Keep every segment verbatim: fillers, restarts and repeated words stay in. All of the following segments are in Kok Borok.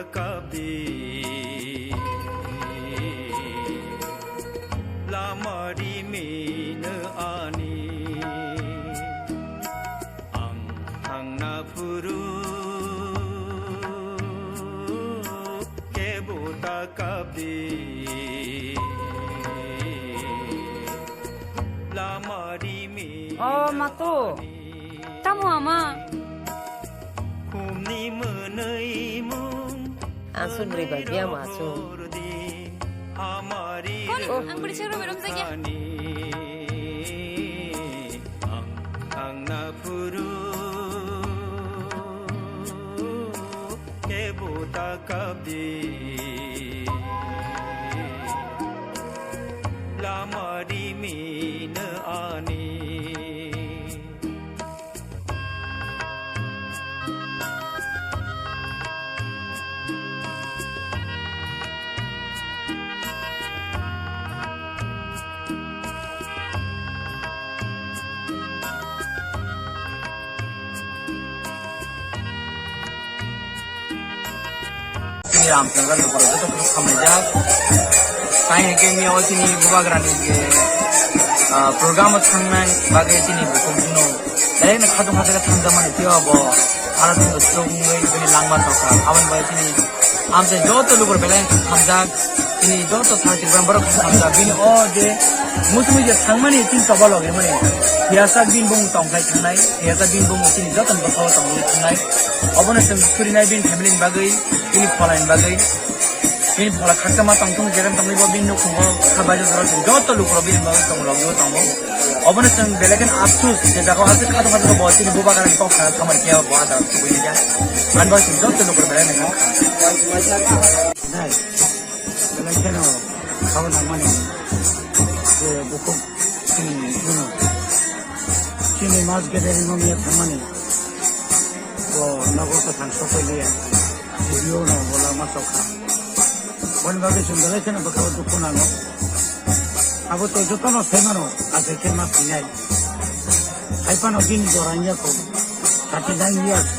Kabdi lama rimino ani, ang thangna phuru kebo ta kabdi lama rimino. Oh, Mato. Tamo ama? Aswk bwrwi bai biya ma aswk. Kon, ang pwrwi sa rw bai rw jagya. Lama rimino ani. Chini Ramchandra Dukra joto khe khamlaijak. Tai hwnkhe mia o chini bubagrani je, ah, program o thangnai bagwi chini bukhuk jino belai no khatung khatung khe thangjak mani, tei bo aro chini swrwng wngwi bini langma tongkha. Aboni bagwi chini amchai joto lukur belai no khamjak. Chini joto thang Tripura borok hamjak bini o je muchungwi je thangmani chini choba logi mani. Phiyasak bini bumung tongkhlai thangnai, phiyasak bini bumung chini joto ni bwkhao tongwi thangnai. Obono chwng surinai bini family ni bagwi, bini phola ni bagwi. Bini phola khakchangma tongthung, jerem tongwi bo bini nukhungo kha baijak jorok chwng joto lukurok bini bagwi tong logi o tongo. Obono chwng belai kheno apsus je jaga o aswk khatung khatung bo chini bubagrani kok sana samar khe bo ada tubui ya. Ani bagwi chwng joto lukurok belai no kha. Belai kheno khabo nangmani je bukhuk chini, chini mas gederni mamiya thangmani bo nogo kwthang sokoi liya, video no bo lama sokha. Boni bagwi chwng belai kheno bwkhao dukhu nango. Abo to jotono sai mano, asai khe ma sinai. Hai phano bini jora wngya kho, thirty nine years,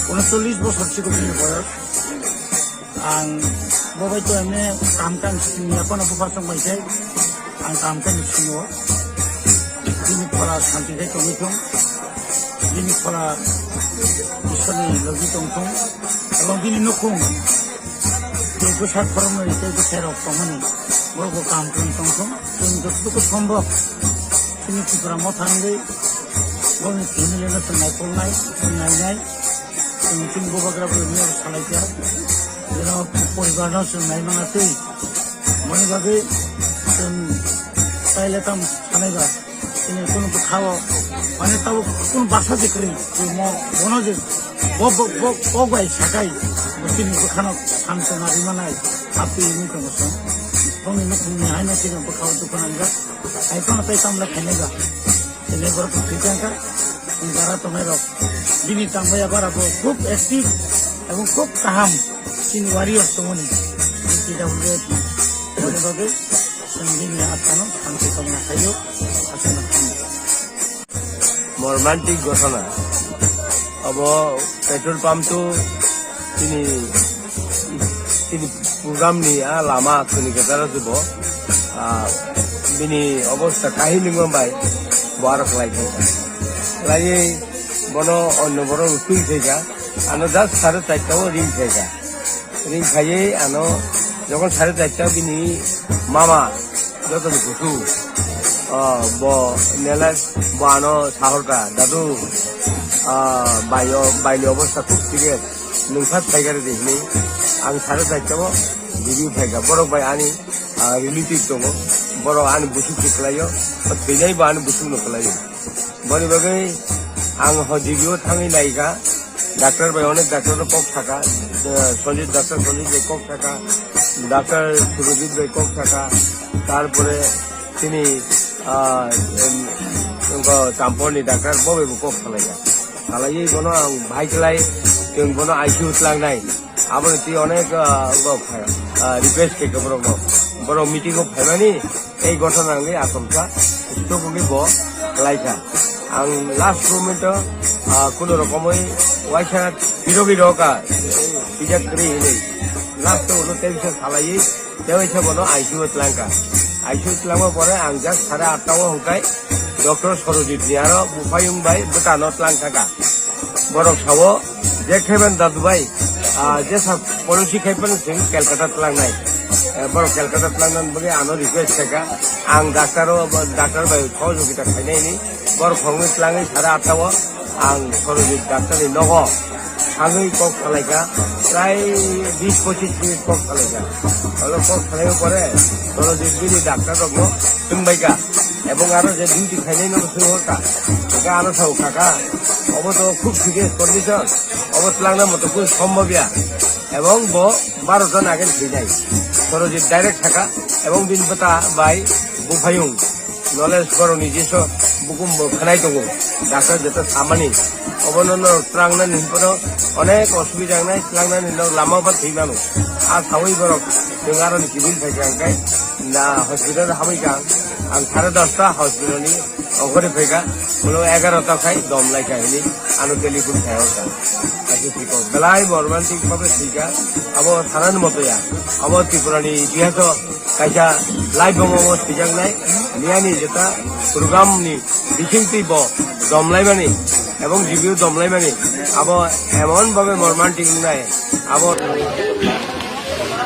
unocholish bosor chikon bini boyos. Ang bo bai to emne kam kan sini ya kono buphasong bai sai ang kam kan sini o. Bini phola santi khai tongwi thung, bini phola Iswrni logi tong thung, ebong bini nukhung tei bwsa khoroknwi tei bwsai rok tongmani borok bo kam tongwi tong thung. Chwng jotoduku sombok chini Tripura motha wngwi boni family no chwng naikolnai, chwng nainai. Chwng chini bubagra bwrwini abo salaikha. Jeno poribarno chwng naimana twi. Moni bagwi chwng taile tamo sanaiba. Chini kunu bwkhao, mane tabuk kunu basa je kwrwi. Mo, bono je, bo, bo, bo, bo bai sakai. Bo chini bwkhano samsona rimanai. Aptwi wngwi tongo chwng. Bongni nukhungni haino chini bwkhao dukhu nangjak. Hai phano tei tamle khainai ba. Tini borok thwi tangkha, tini jara tongnai rok. Bini tangmaya bara bo khub active ebong khub kaham. Chini warriors tongmani. T W F ni. Boni bagwi chwng bini askano thanti tongna khaio. Aswkno thango. Mormantik ghotona. Abo petrol pump to chini, chini program ni a lama chini ketara jubo, a, bini obostha kahilingma bai bo aro khlai thangkha. Khlaiwi bono onno borok rw twi thangkha. Ano just sare charta o ring thangkha. Ring khaiwi ano jokhon sare charta bini mama joto ni kusu, o, bo nele bo ano sahorkha, "Dadu, ah, bai o, bai ni obostha khub serious, nwng kha phaikha rw di," hinwi. Ang sare charta o review phaikha, borok bai ani, ah, relative tongo, borok ani busuk se kwlaio, thwinai bo ani busuk no kwlaio. Boni bagwi ang ho G B o thangwi naikha, doctor bai onek doctor no kok sakha, eh, Sanjit doctor Sanjit bai kok sakha, doctor Surajit bai kok sakha, tarpore chini, ah, em, wngkha Champor ni doctor bo bai bo kok salaikha. Salaiwi bono ang bahai kwlai, chwng bono I C U tlangnai. Aboni twi onek, ah, wngkha, ah, request khe borok no. Borok meeting o phaimani, tei ghotona wngwi achomsa stroke wngwi bo kwlaikha. Ang last moment o, ah, kuno rokomoi waisa birogi roka, pijak kri hinwi. Last o ulo tei bisa salai, tei waisa bono I C U o tlangka. I C U tlangma pore ang jak sare atta o hwnkhe Doctor Sorojit ni aro buphayung bai bwtano tlang thangka. Borok sao, je kheben dadu bai, ah, jesa policy khai phano chwng Calcutta tlangnai. Eh, borok Calcutta tlangnani bagwi ano request khaikha. Ang doctor o, doctor bai sohojogita khainai ni. Borok khoroknwi tlangwi sare atta o ang Sorojit doctor ni nogo thangwi kok salaikha. Prai bis pochis minute kok salaikha. Olo kok salai pore Sorojit bini doctor rokno swngbaikha. Ebong aro je duty khainai no swng horkha. Hwnkhe ano sao, "Kaka, obo to khub serious condition. Obo tlangna moto kunu sombhob ya." Ebong bo baro jona age thwijai. Sorojit direct thaka ebong bini bwta bai buphayung. Knowledge borokni jesu bukum bo khwnai tongo. Doctor jeto samani. Obono no tlangnani hinphano onek osubida wngnai, tlangnani no lama ba thwi mano. A sawi borok chwng aroni civil phaikha hwnkhe na hospital habwi kha ang. Ang sare dosta hospital ni ongkhorwi phaikha, ulo egarota khai dom laikha hinwi ano telephone khai hor kha. Belai mormantik babe thwikha, abo sanani moto ya. Abo Tripura ni itihaso kaisa live bomo bo swijaknai, miyani jeta program ni bisingtwi bo domlaimani ebong jibiyo domlaimani, abo emon babe mormantik wngnai, abo.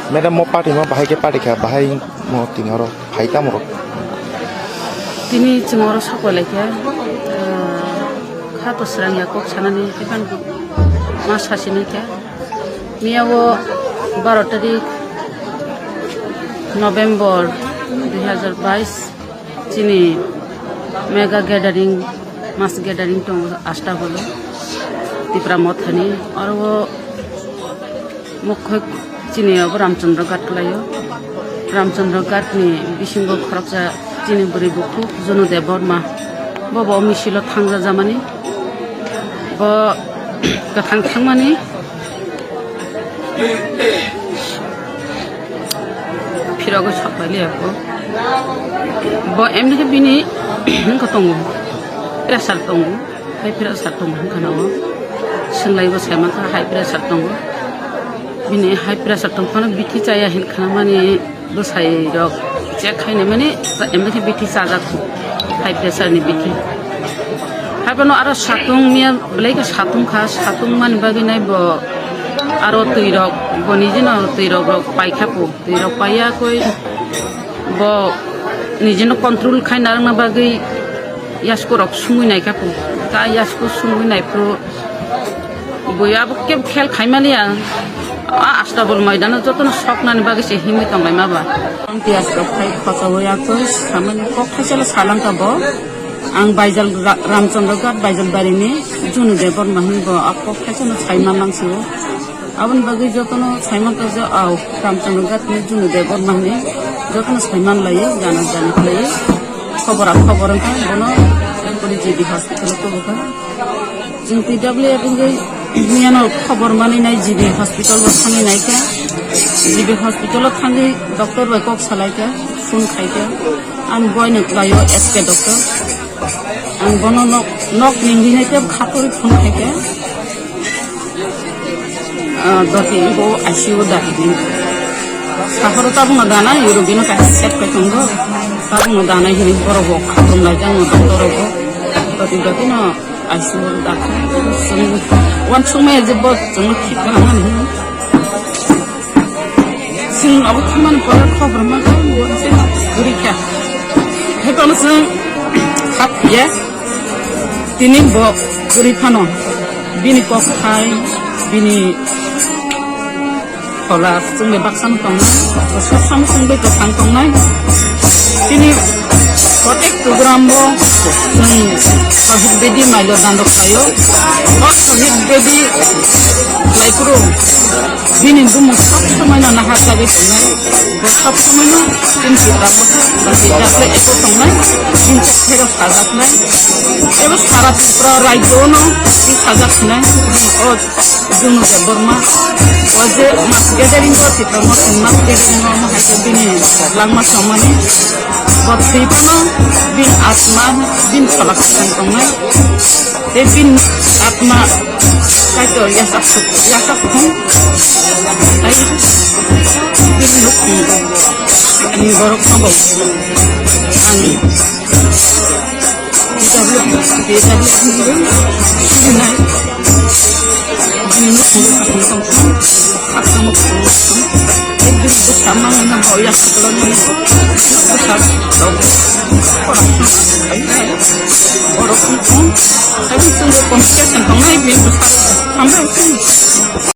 Madam, mo party mo bahai ke party kha, bahai mo tini oro phai tamo rok? Tini chwng oro sapai lai khe, ah, kha to srang ya kok sanani, haikhe ma sasi nai khe. Miya o baro tarik November dui hazar bais chini mega gathering, mass gathering tongo Astabolo Tipra Mothani. Oro o mokhe chini abo Ramchandra Ghat kwlaio. Ramchandra Ghat ni bisingo khoroksa chini bwrwi bukhuk Junu Debbarma. Bo bo misilo thangjajamani. Bo kwthang thangmani phirogwi sokphailiya bo. Bo emni khe bini wngkha tongo, pressure tongo, high pressure tongo wngkha na o. Swnglaio saimankha high pressure tongo. Bini high pressure tongphano bithi chaya hinkhana mani. Bwsai rok check khainai mani, emni khe bithi chajak, high pressure ni bithi. Haiphano aro satung miya belai khe satung kha, satung mani bagwi nai bo aro twi rok, bo nijino twi rok rok pai kha po, twi rok paiya koi bo nijino control khai narwkna bagwi yasku rok sungwi nai kha po, ta yasku sungwi nai phuru. Bui abo kebo khel khaimaliya, a Astabol maidano jotono soknani bagwi se himwi tonglaima ba. Ang tiyas rok khai khochaui akwk samani kok thaisalo salangka bo. Ang Baijal Ra-, Ramchandra Ghat Baijal barini Junu Debbarma hwnwi bo a kok thaisano saima mansio. Aboni bagwi jotono saimankha je, au, Ramchandra Ghat ni Junu Debbarma hwnwi jotono saiman laio, jana jani khlaiwi. Khobor a khobor wngkha bono G B hospital o tubukha. Chwng T W F wngwi miyano khobor manwi nai G B hospital o thangwi naikha. G B hospital o thangwi doctor bai kok salaikha, phone khaikha. Ang boino kwlaio S K doctor. Ang bono nok, nok ningwi nai tei khatorwi phone khaikha. Ah, doti bo I C U o dati ni. Sahoro tabukno dana, yurugino kaisa set kai tongo. Tabukno dana hini borok bo khatung lai jang no doctor rok bo. Doti doti no I C U o dakha. Chwng wan sumaya je bo chwng khit kana mani. Chwng abo thangmani pore khobor ma kha, bo se guri kha. Hetono chwng khat ye. Tini bo kwrwi phano bini kok hai, bini phola chwngni baksa no tongnai, bo sab samung chwng bai kwthang tongnai. Tini protek program bo chwng Shahid Bedi mailo dando khlaio. O Shahid Bedi lai phuru bini bumung sab somoi no nahar jagwi tongnai. Bo sab somoi no chini Tripura bwsa basi jatle eko tongnai, chini kok phero sajaknai. Ebo sara Tripura rajyo no twi sajak sinai. O Junu Debbarma, o je mass gathering o, Tipra Motha ni mass gathering o, omo hai khe bini langma chongmani. Bo thwi phano Bini atma, bini phalak swkang tongnai. Tei bini atma Kaitor yachak suk, yachak thung. Tei bini nukhung ani borok no bo ani P W, P W ni sinai. Bini nukhung ani tong thung. Haksa mo thung. Tei bini bwsa mangna bo yachak kwlangmani bwsa rok borok wngkha. Tei bini tungwi complication tongnai bini bwsa rok. Hambai.